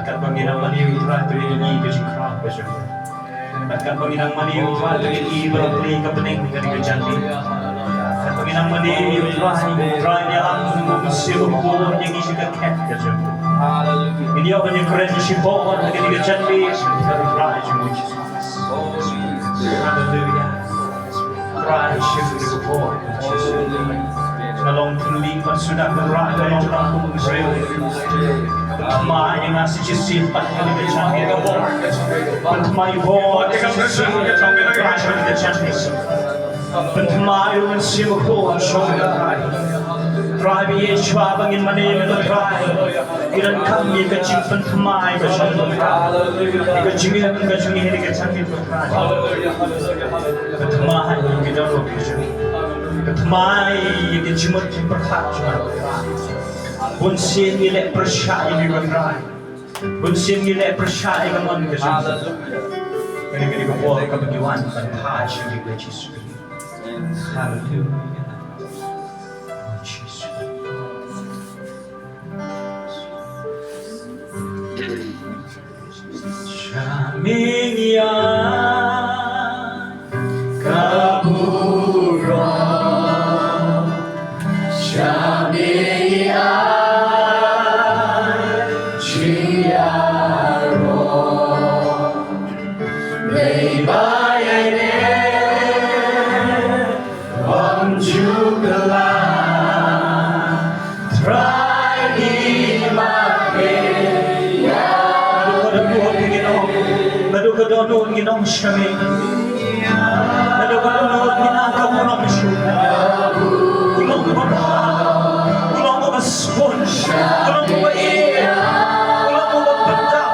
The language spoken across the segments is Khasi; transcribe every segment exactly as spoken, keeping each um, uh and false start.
Katba ngi nang mane, U Trai, to ïohi ïa ka jingkhraw ka jong ngi. Katba ngi nang mane, U Trai, to ïohi ba la plie ka bneng ha kane ka janmiet. Katba ngi nang mane, U Trai, U Trai, ngi ïalam ïa U Mynsiem Bakhuid ïa ngi sha ka khet ka jong ngi. Ngi ïoh ban ïakren shibun ha kane ka janmiet, U Trai jong ngi. Haleluya. Trai, shim ïa ka por. Nga long thylliej ban shu da, Trai, nga long tang kum u briew. Pynthymmai ïa nga shisien pat ha kane ka janmiet. Pynthymmai bor shisien, Trai, ha kane ka janmiet. Pynthymmai ïa U Mynsiem Bakhuid, shong, Trai. Trai, ba ïa shuwa ba ngin mane, Trai, ngi donkam ïa ka jingpynthymmai ka jong U Trai. Ka jingim ka jong ngi ha kane ka janmiet, Trai. Pynthymmai ïa ki dohnud ki jong ngi. Pynthymmai ïa ki jingmut jingpyrkhat jong ngi. Bun sien ngi leh pyrshah ïa ngi, Trai. Bun sien ngi leh pyrshah ïa ka mon ka jong ngi. Kane, kane ka por kaba ngi wan ban phai sha ngi, Jisu. Haleluya. Oh, Jisu. Sha me ïa ka burom, sha me ïa jingïaroh. Dei ba ïa ne Wan ju kylla, Trai ngi mane ïa. Naduh ka dohnud ngi ong, naduh ka dohnud ngi ong sha me. Naduh ka dohnud ngi nang ka burom shuh. U long uba bha, u long uba sbun, u long uba ïeit, u long uba pyndap.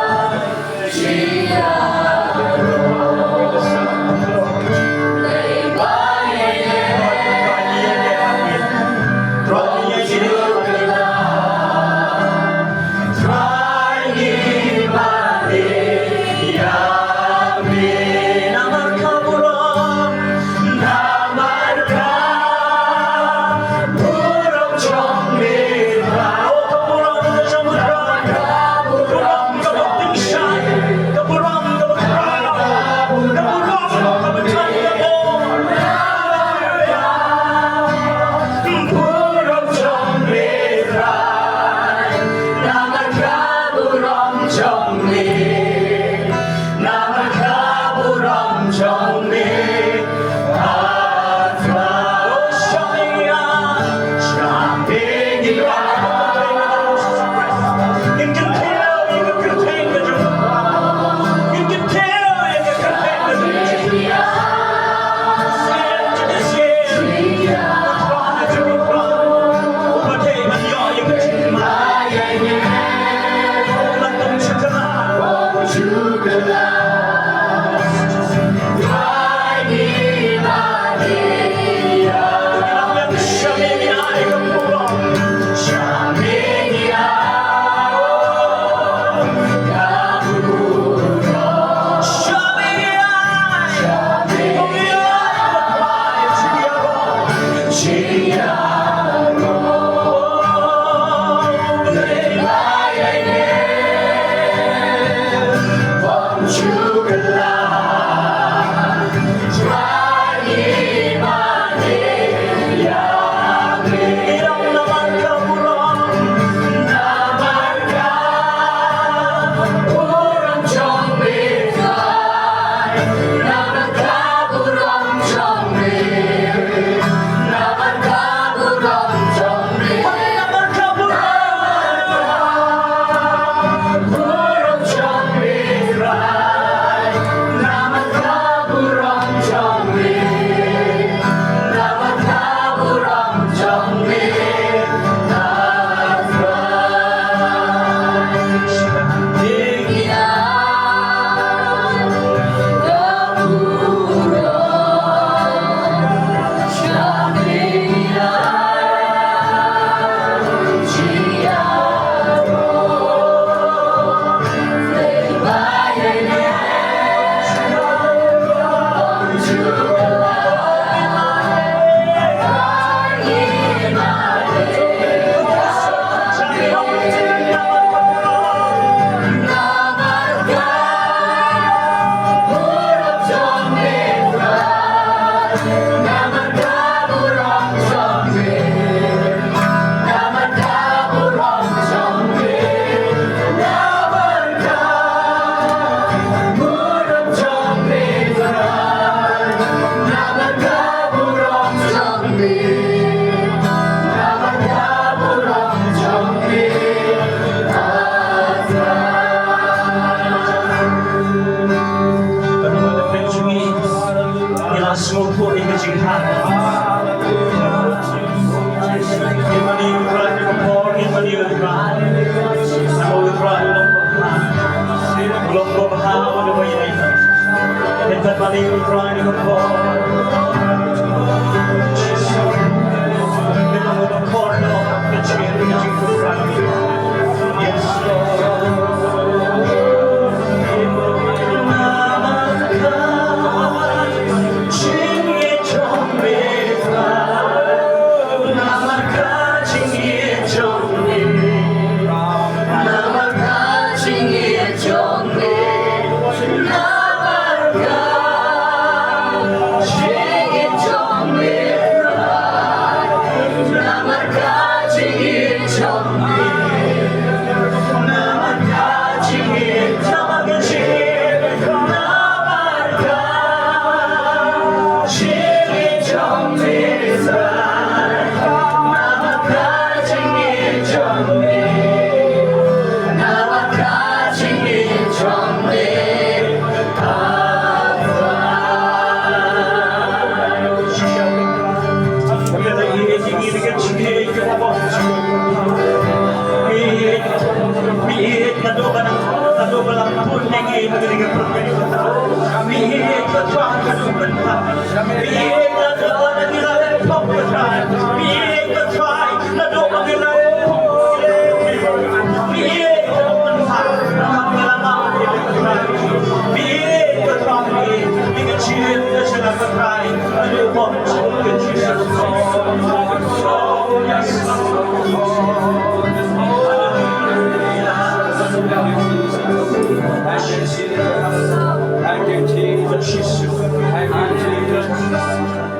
Thank you, Jesus. Thank you, Jesus. Thank you, Jesus.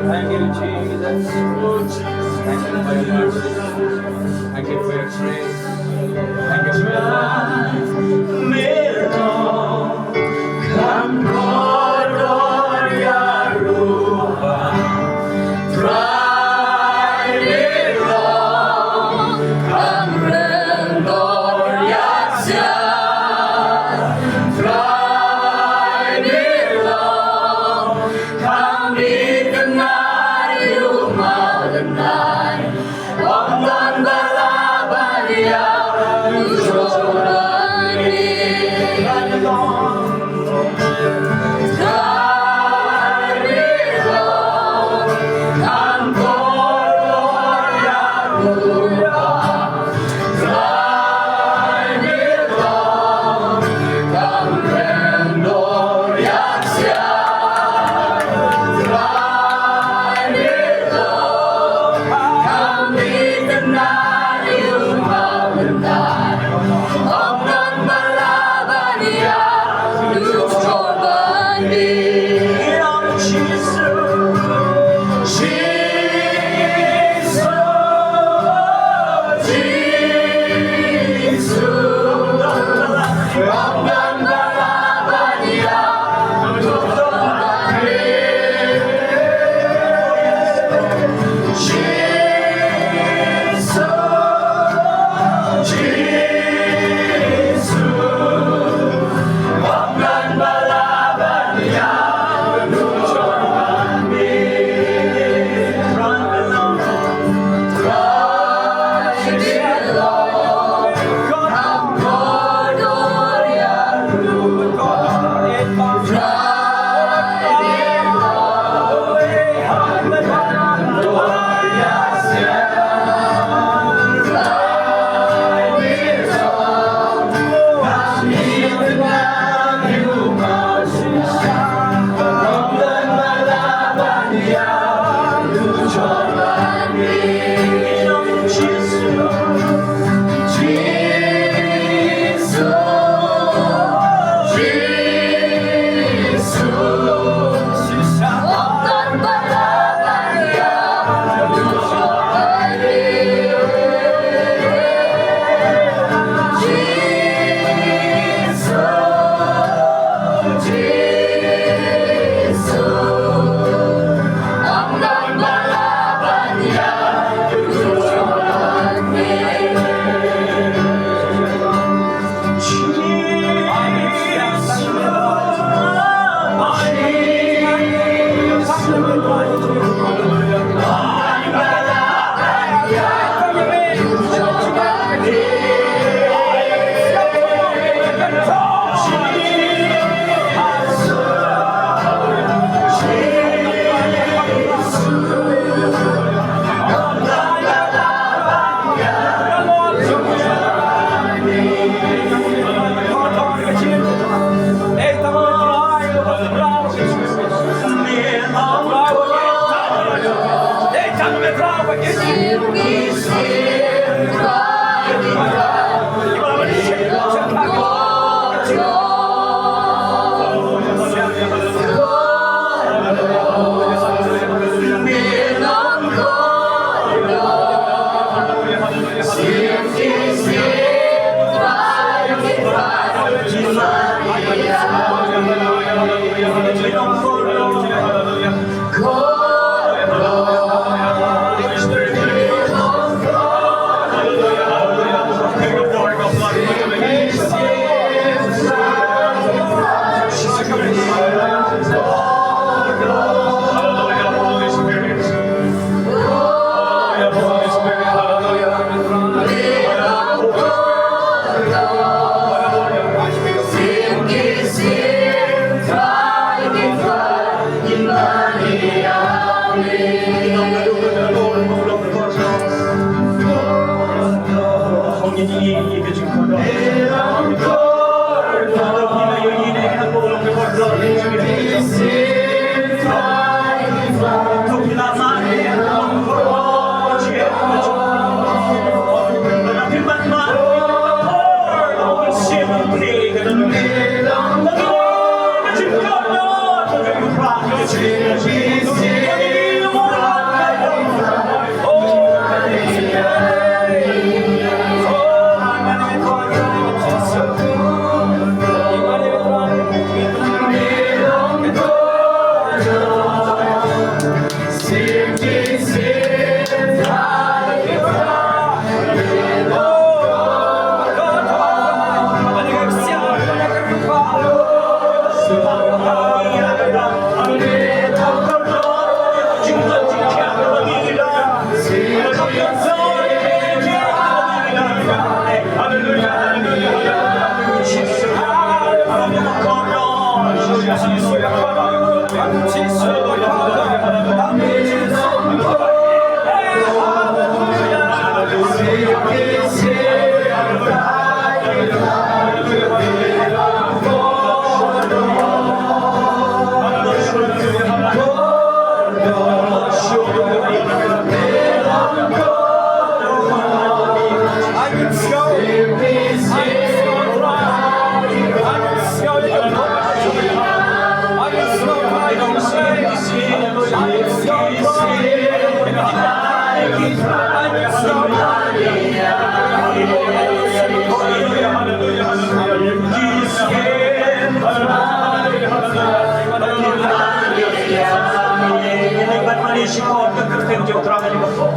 Thank you, Jesus. Thank you for your mercy. Thank you for your grace. Thank you for your love.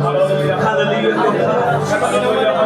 Hallelujah. Hallelujah. Hallelujah. Hallelujah.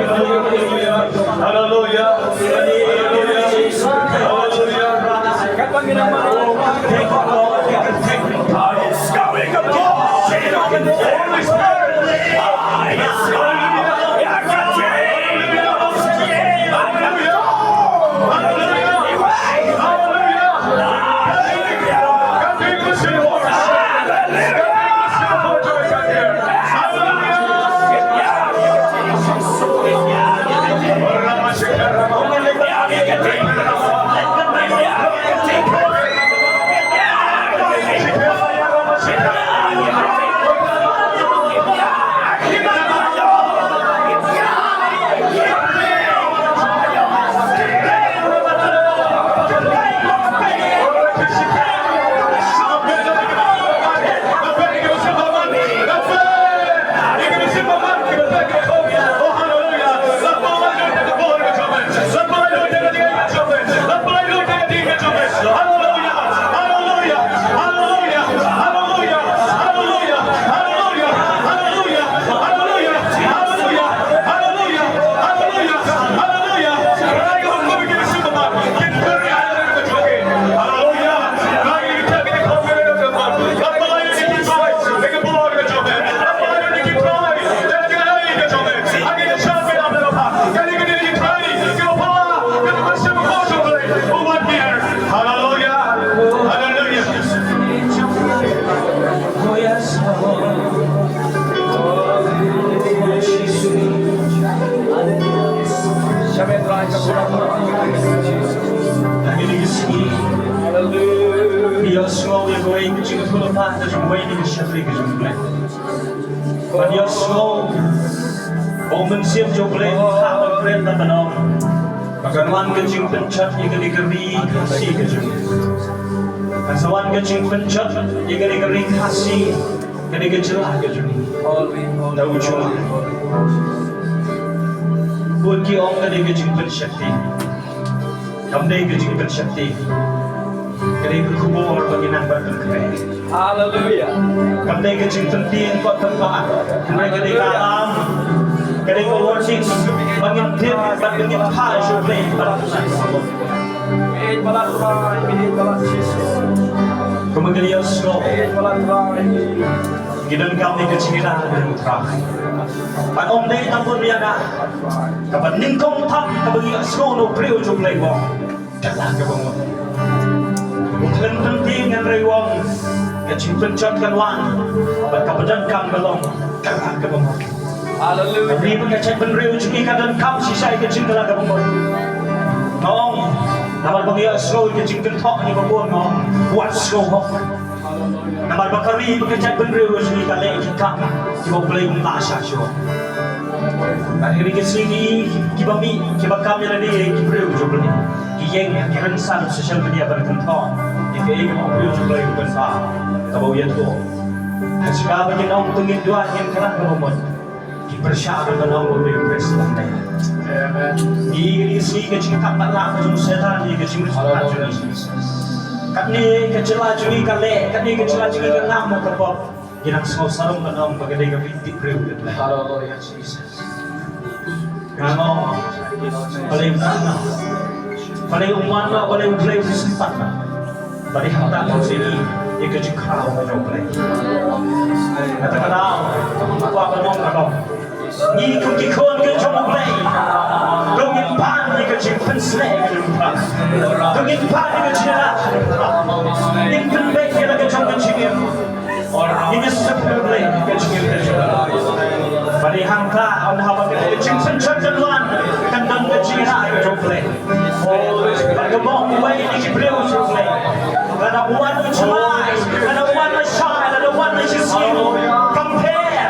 Hallelujah. Hallelujah. Ïohsngew ïa kawei ka jingkyrpad na jong kawei ka shakri ka jong U Blei. Ban ïohsngew ba U Mynsiem jong U Blei un kha ban kren da ka nam. Ba kan wan ka jingpynjot ïa kane ka ri Khasi ka jong ngi. Kan sa wan ka jingpynjot ïa kane ka ri Khasi, kane ka jylla ka jong ngi. Da u jong. Bun ki ong kane ka jingpynshakri. Kam dei ka jingpynsheptieng. Ka dei ka khubor ba ngi nang ban pynkhreh. Haleluya. Kam dei ka jingpyntieng kot pynpaw. Hynrei ka dei ka alam. Ka dei ka warning ba ngin tip bad ba ngin phai sha U Blei ban pynkhreh. Ïeit ba la Trai, ïeit ba la Jisu. Kumba ngi la ïohsngew, ïeit ba la Trai, ngi donkam ïa ka jingïada na U Trai. Bad ym dei tang bun ïada. Kaba nyngkong tam kaba ngi ïohsngew na u briew jong U Blei u ong, kylla kaba mut. U khlem pyntieng hynrei u ong, ka jingpynjot kan wan. Bad kaba donkam ka long, kylla kaba mut. Haleluya. Ka ri bad ka jaitbynriew jong ngi ka donkam shisha ïa ka jingkylla kaba mut. Nga ong, namar ba ngi ïohsngew ïa ka jingkynthoh kaba bun, nga ong, wat sngew hok. Namar ba ka ri bad ka jaitbynriew jong ngi ka leh ki kam kiba U Blei um lah shah shuh. Bad ha kine ki sngi kiba mih, kiba kam ïa lade ki briew jong U Blei, ki ïeng ki rynsan social media ban kynthoh ïa kaei kaba u briew jong U Blei u pynpaw, kaba u ïathuh. Hynrei shuwa ba ngin ong to ngin duwai, ngin kylla kaba mut, ki pyrshah ban ong ba u dei u Khrist lane. Amen. Ngi, ngi sngew ka jingkam bad la ka jong u Soitan, ngi ka jingkam bad jong ngi. Katne ka jylla jong ngi ka leh, katne ka jylla jong ngi ka ngam ka pop. Ngi nang sngew sarong ban ong ba ka dei ka ri tip briew ka leh. Haleluya, Jesus. Nga ong, balei, balei u man, balei u Blei u sympat. Bad hangta ka jingïeit ïa ka jingkhraw ka jong U Blei. Kata ka daw, kwah ban ong, ka daw. Ngi kum ki khun ka jong U Blei, to ngin pan ïa ka jingpynshlur ka jong U Blei. To ngin pan ïa ka jingïada ka jong U Blei. Ngin pynbeit ïa la ka jong ka jingim. Ngin ïa sep ïa U Blei ka jingim ka jong U Blei. Bad hangta, ym haba ka jingpynsheptieng kan wan, kan don ka jingïada ka jong U Blei. Bad ka bok wei ïa ki briew jong U Blei. Lada wan u jemai, lada wan lashai, lada wan lashisien. Compare.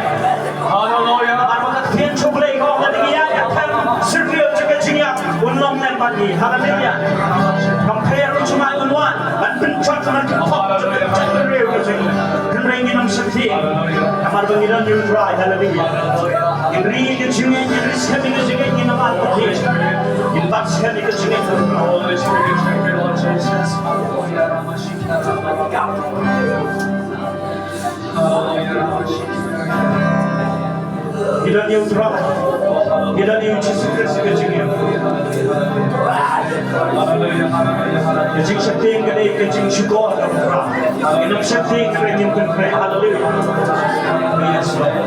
Haleluya. Namar ba ka ktien jong U Blei ka ong lada ngi ïaid ha ka syrngiew jong ka jingïap, un long lem bad ngi. Haleluya. Compare u jemai un wan ban pynjot na ka pop jong ka jaitbynriew ka jong ngi. Hynrei ngin ym sheptieng. Namar ba ngi don ïa U Trai. Haleluya. Ngin ri ïa ka jingngeit, ngin ri skhem ïa ka jingngeit, ngin ym pat sheptieng. Ngin bat skhem ïa ka jingngeit. Ngi don ïa U Trai. Ngi don ïa U Jisu Khrist ka jingim. Ka jingsheptieng ka dei ka jingshukor ka U Trai. Ngi ym sheptieng ka dei ngim kynpre. Haleluya. Yes, Lord.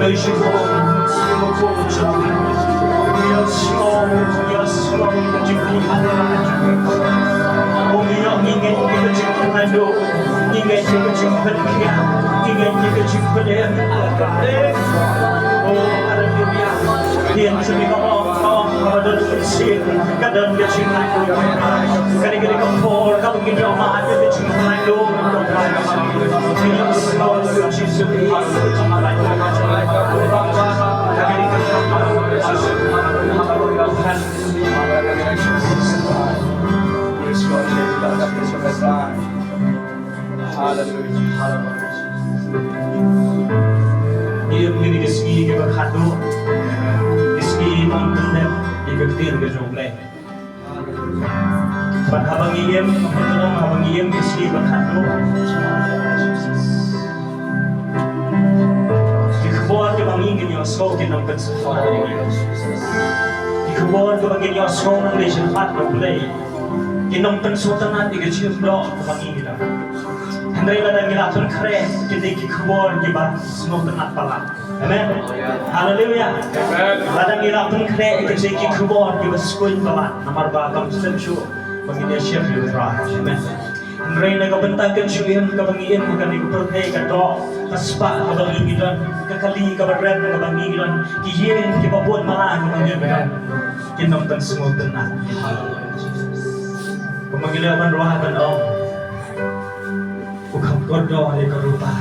Yes, Lord. Yes, Lord. Yes, Lord. Ngi ngeit ïa ka jingpynlait duh, ngi ngeit ïa ka jingpynkhiah, ngi ngeit ïa ka jingpynim. Oh, haleluya. Ïa ka jingpynim ka ong, ka ong, ka don ka jingpynim, ka don ka jingpynim. Ka dei, ka dei ka por kaba ngin ïoh mad ïa ka jingpynim. Ngi ïohsngew ïa ka jingpynim. Haleluya, haleluya. Ïa kine ki sngi kiba khatduh, ki sngi ba ngin pyndep ïa ka ktien ka jong U Blei. Bad haba ngi im, haba ngi im, ki sngi ba khatduh, ki khubor kiba ngi ngin ïohsngew kin nang pynsngewtynnat ïa ngi. Ki khubor kiba ngin ïohsngew nang leit shakhmat na U Blei, kin nang pynsngewtynnat ïa ka jingim doh kaba ngi ngi don. Hynrei lada ngi la pynkhreh, ki dei ki khubor kiba sngewtynnat palat. Amen. Haleluya. Amen. Lada ngi la pynkhreh, ki dei ki khubor kiba sngewtynnat palat. Namar ba kam sdang shuh ba ngin ïa shim ïa U Trai. Amen. Hynrei na ka bynta ka jingim kaba ngi im ha kane ka pyrthei, ka doh, ka spah kaba ngi ngi don, ka kali kaba rem kaba ngi ngi don, ki ïing kiba bun mala kaba ngi ngi don, kin nang pynsngewtynnat. Kumba ngi la wan ruh ban ong, u kham kordor ïa ka rupa,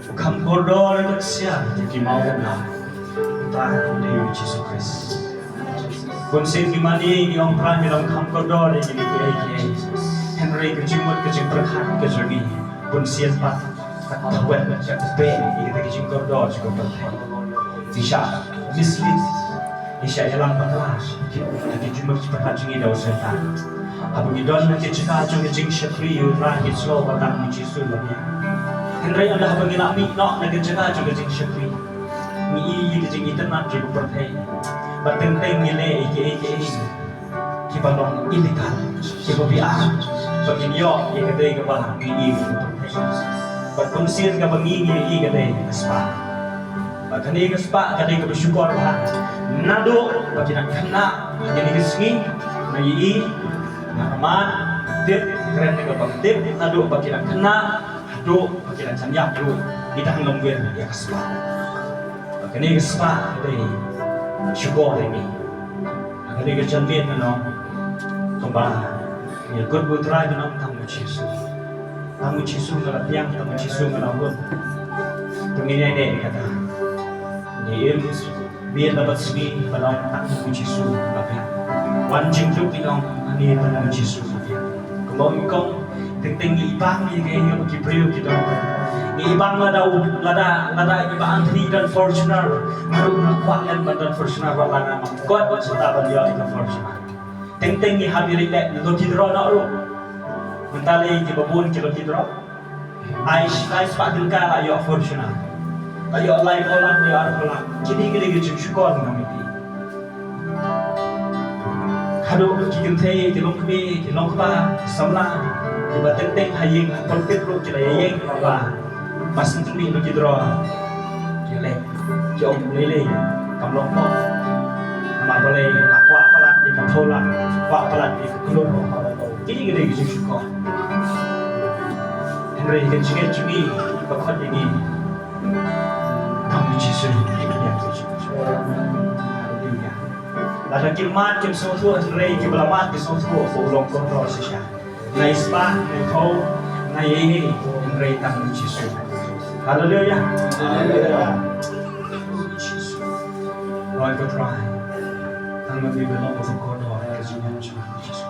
u kham kordor ïa ka ksiar, ïa ki maw ka na. Uta u dei u Jisu Khrist. Bun sien ngi mane ngi ong Trai, ngi long kham kordor ïa kine kiei kiei. Hynrei ka jingmut ka jingpyrkhat ka jong ngi bun sien pat ka thwet ka tbeh ïa kita ki jingkordor jong ka pyrthei. Ngi shah mislead, ngi shah ïalam bakla ki, ki jingmut jingpyrkhat jong ngi da u Soitan. Haba ngi don ha ki jaka jong ka jingshakri ïa U Trai, ngi sngew ba tang u Jisu la biang. Hynrei ynda haba ngi la mih noh na ki jaka jong ka jingshakri, ngi ïohi ïa ka jingitynnat jong ka pyrthei. Bad teng teng ngi leh ïa kiei kiei kiba long illegal, kiba biang, ba ngin ïoh ïa ka dei kaba ngi ïohi ïa ka pyrthei. Bad bun sien kaba ngi ngi ïohi ka dei ka spah. Bad kane ka spah ka dei kaba shukor bha. Naduh ba ki dang khynnah ha kine ki sngi, nga ïohi, nga kynmaw, tip, kren ïa kaba tip, naduh ba ki dang khynnah haduh ba ki dang jan ïap ruh, ngi dang longwei ïa ka spah. Bad kane ka spah ka dei shukor ïa ngi. Kane ka janmiet ngan ong kumba ngi kut ba U Trai ngan ong tang u Jisu. Tang u Jisu nga la biang, tang u Jisu nga la hun. To ngin ïa dei kata. Ngi im miet la bad sngi ban ong tang u Jisu nga la biang. Wan jingduk ngi ong ani tang u Jisu nga la biang. Kumba ong i kong, teng teng ngi ibang ïa kaei kaba ki briew ki don. Ngi ibang lada u, lada, lada i Bah Anthony i don Fortuner, nga ruh nga kwah lem ban don Fortuner, wat la nga mangkot wat shuh ban ïoh ïa ka Fortuner. Teng teng ngi hap ïaleit leh lucky draw noh ruh. Mynta lei kiba bun ki lucky draw. Ai, ai spah tyngka la ïoh Fortuner. La ïoh laiphew lak, la ïoh arphew lak. Kine ki dei ki jingshukor na mieti. Haduh ki kynthei, ki longkmie, ki longkpa, ki samla, kiba teng teng ha ïing ha pulpit ruh ki la ïeng ba, ba sngewthuh lucky draw. Ki leh, ki ong lei lei, kam long pop. Namar balei, la kwah palat ïa ka phew lak, kwah palat ïa ka klur. Kine ki dei ki jingshukor. Hynrei ka jingngeit jong ngi ka khot ïa ngi. Tang u Jisu. Haleluya. Lada kim mad kim sngewthuh, hynrei kiba la mad ki sngewthuh ba u long kordor shisha. Nga ïa spah, nga ïa phew, nga ïa ei ei, hynrei tang u Jisu. Haleluya. Haleluya. Lord, ko Trai, tang ma me ba long kordor ka jingim jong ngi, Jisu.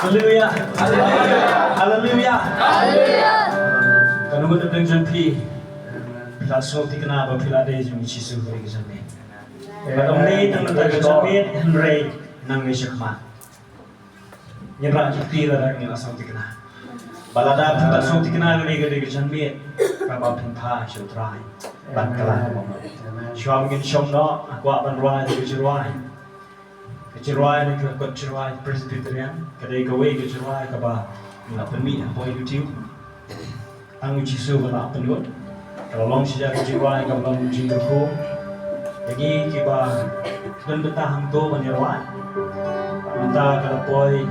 Haleluya. Haleluya. Haleluya. Kan ngut deng jong phi. Phi la sngewthikna ba phi la dei jong u Jisu ha kane ka janmiet. Bad ym dei tang na kata ka janmiet hynrei nangne shakhmat. Ngin rah juti lada ngin la sngewthikna. Ba lada phi la sngewthikna kane ka dei ka janmiet kaba phin phai sha U Trai. Bad ka la. Shuwa ba ngin shong noh, nga kwah ban rwai da ka jingrwai. Ka jingrwai na ka kot jingrwai Presbyterian, ka dei kawei ka jingrwai kaba ngi la pynmih hapoh YouTube. Tang u Jisu ba la pynlut. Ka la long shisha ka jingrwai kaba long jingkyrkhu. Ïa ngi kiba don bynta hangto ban ïarwai. Mynta ka la poi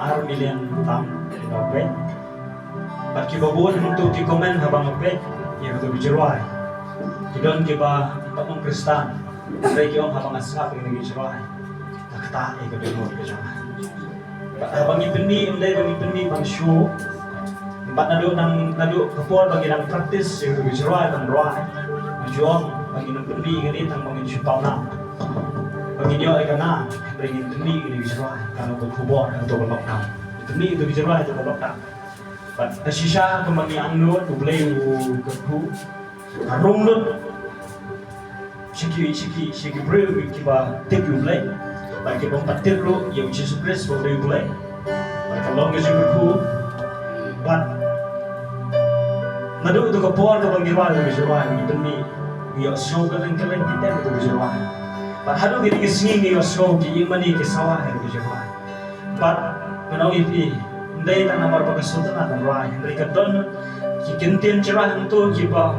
ar million tam ki la poi. Bad kiba bun hangto ki comment haba nga peit ïa kato ka jingrwai. Ki don kiba ym pat long Khristan. Hynrei ki ong haba nga sngap ïa kane ka jingrwai, ka ktah ïa ka dohnud ka jong nga. Bad haba ngi pynmih, ym dei ba ngi pynmih ban show. Bad naduh nang, naduh ka por ba ngi dang practice ïa ka jingrwai ban rwai, ngi ju ong ba ngin ym pynmih ïa kane tang ba ngin shu pynmih. Ba ngin ïoh ïa ka nam, hynrei ngin pynmih ïa kane ka jingrwai, ka long ka khubor ha kato ka lockdown. Ngin pynmih ïa ka jingrwai ha kato ka lockdown. Bad ka shisha kumba ngi angnud, U Blei u kyrkhu, ka rung lut sha ki, sha ki, sha ki briew kiba tip ïa U Blei. Bad kiba ym pat tip ruh ïa U Jisu Khrist ba u dei U Blei. Bad ka long ka jingkyrkhu. Bad naduh kato ka por kaba ngi rwai ïa ka jingrwai, ngi pynmih, ngi ïohsngew kylleng kylleng ki tem ïa ka jingrwai. Bad haduh kine ki sngi ngi ïohsngew ki ïingmane ki sawa ïa ka jingrwai. Bad ngan ong ïa phi, ym dei tang namar ba ka sngewtynnat ban rwai, hynrei ka don ki kyntien jingrwai hangto kiba